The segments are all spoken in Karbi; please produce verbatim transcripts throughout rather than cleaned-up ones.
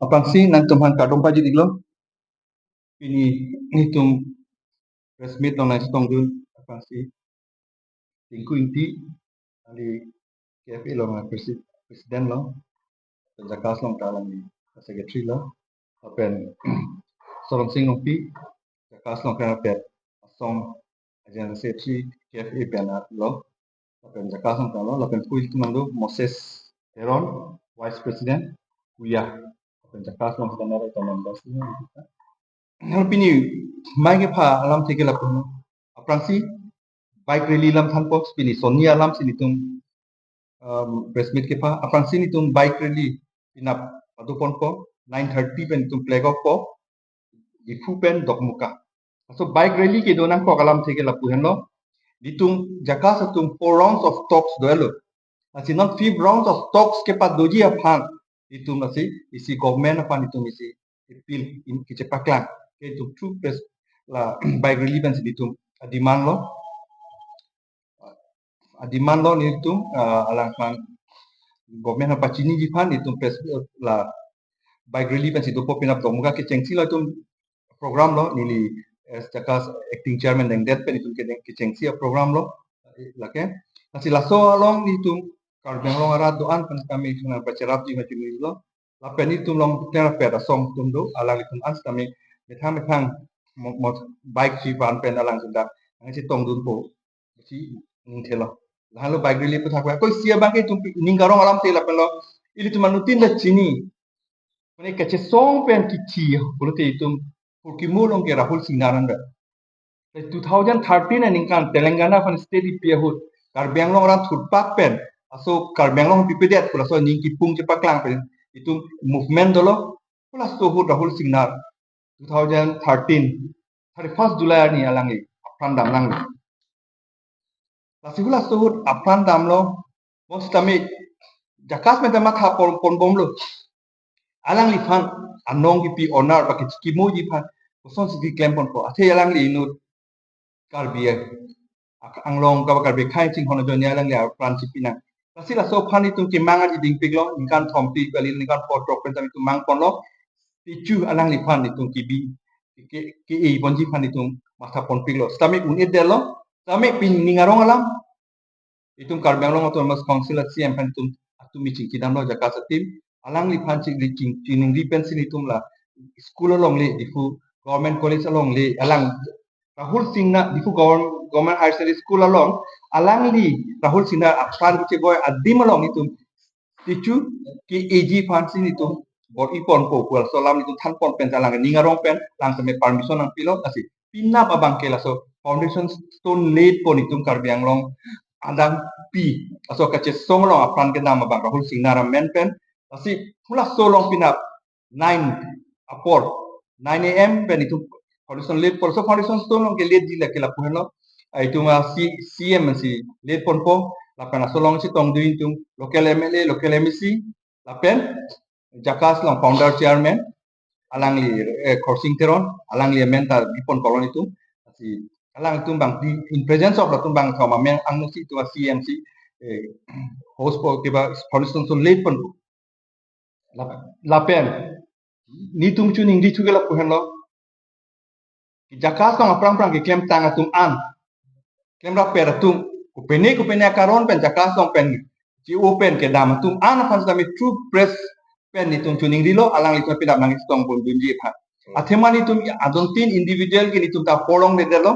Aphrangsi nangtumphan kardom pajir-iklo. Pini nelitum press meet along nangchetongdun aphrangsi Tinku Ingti, kali K F A along presi-, president lo, pen JACAS along ta alangli secretary lo, lapen Soronsing Rongpi, JACAS along pen asong general secretary K F A pen lo, lapen JACAS along ta lo, lapen pu ilitum nangdo Moses Teron, vice president, Kuya, lapen JACAS along ta lo, lapen members lo. Pini mai kepha alamthe ke lapu, aphrangsi bike rally alam thanpo. Pini Sonni alamsi nelitum, um, press meet kepha. Aphrangsi nelitum bike rally penap padoponpo, nine thirty pen nelitum flag off po, Diphu pen Dokmoka. So bike rally kedo nangkok alamthe ke lapu henlo. Nelitum JACAS atum four rounds of talks dolo. Lasi non fifth rounds of talks kepadoji aphan nelitum lasi isi government aphan nelitum isi appeal in kachepaklang ke nelitum through press, la bike rally pensi nelitum a-demand lo. A-demand lo nelitum, ah, alangphan government aphan pachiniji aphan nelitum press, eh, la bike rally pensi dopo. Penap Dokmoka kechengsi lo nelitum program lo, neli, eh, JACAS acting chairman dengdet pen nelitum ke-, kechengsi a-program lo, eh, lake. Lasi laso along nelitum Karbi Anglong arat do-an pen kami nangpacherapji machini lo. Lapen nelitum along klem rapet asong atum do, alanglitum an sitame methang methang mo-, mo-, bike si van pen alangtum dak nangchetongdunpo pusi ningthelo. Lahenlo bike rally aputhak ako isi abang ke itum ning karong alamthe lapen lo, ilitum anuttin ta chini. Mane kachesong pen kithi pulote itum phurkimo along ke Rahul Singnar an da. Two thousand thirteen aningkan Telangana aphan state ipi ahut Karbi Anglong arat thurpak pen, aso Karbi Anglong pipedet pu laso aning kipung chepaklang pen itum movement dolo. Pu laso ahut Rahul Singnar two thousand thirteen, thirty-first July arni alangli apran damnanglo. Lasi pu laso ahut apran damlo, mo sitame JACAS pen ta matha pon, ponbomlo. Alangliphan anong kipi honor pakechikimoji aphan kosonsi keklemponpo. Athe alangli inut Karbi ak-, Anglong kaba Karbi akhei chinghon ajoine alangli apran chipinang. Lasi laso aphan itum kemang aji dingpiklo, ningkan thompi kali ningkan pho throk pen tame itum mangponlo. Statue alangliphan itum kebi, ke, ke-e ponji aphan itum matha ponpiklo. Sitame un-edetlo, sitame pini ning arong alam itum Karbi Anglong Autonomous Council a-C E M aphan itum atumi chingkidamlo JACAS a-team. Alangliphan chingri ching-, chiningri pensi nelitum la school along le, Diphu Government College along le, alang Rahul Singnar, Diphu Govern-, Government Higher Secondary School along, alangli Rahul Singnar apran kacheboi adim along nelitum statue ke-eji aphansi nelitum bor-iponpo pu laso alam nelitum thanpon pen alang ning arong pen alang tame permission nangpilo. Lasi penap abang ke laso foundation stone laid pon itum Karbi Anglong adangpi aso kachesong along apran kedam abang Rahul Singnar amen pen. Lasi pu laso along penap nine apor, nine A M pen itum foundation laid pon, laso foundation stone along ke laid ji lake lapu henlo. Ah, itum a-C-, C E M si laid ponpo, lapen laso along chetongdun itum local M L A, local M A C, lapen JACAS along founder chairman, alangli, eh, Khorsing Teron, alangli amen ta bipon kolon itum. Lasi alangtum abang di in presence of latum abang thom amen angno si itum a-C E M si, eh, host po keba foundation stone laid ponpo. Lap-, lapen nelitum chiningri thu ke lapu henlo. JACAS along aphrang aphrang keklemtang atum an, klem rapet atum, kopine kopine akaron pen JACAS along pen che-o pen kedam atum an aphan sitame through press pen nelitum chiningrilo, alanglitum penap nangchetongpondunji aphan. Athema nelitum adontin individual ke nelitum ta porlongledetlo.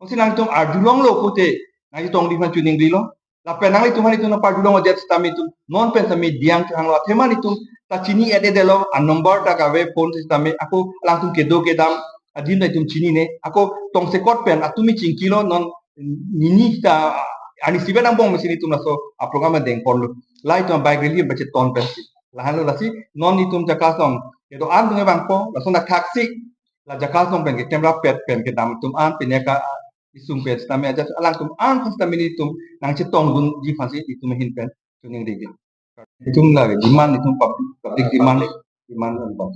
Mo si nangtum arjulonglo pute nangchetongdun aphan chiningrilo. Lapen nanglitum aphan nelitum nangparjulong ajet sitame itum non pen sitame diang chehanglo. Athema nelitum ta chini-et-edetlo, a-number ta kave phone sitame, ako alangtum kedo kedam adim ta itum chinine. Ako tongsekot pen atumi chingkilo, non nini ta arni isi pen angbong mesi nelitum laso a-program dengponlo. La itum bike rally pacheton pensi. Lahenlo lasi non nelitum JACAS along kedo-an atum abang po, lason dak thaksi la JACAS along pen keklem rapet pen kedam atum an, pine ka isung pen sitame ajat alangtum an aphan sitame nelitum nangchetongdunji aphansi itum ahin pen chiningrilo. Itum lake demand, itum public, public demand, demand abang.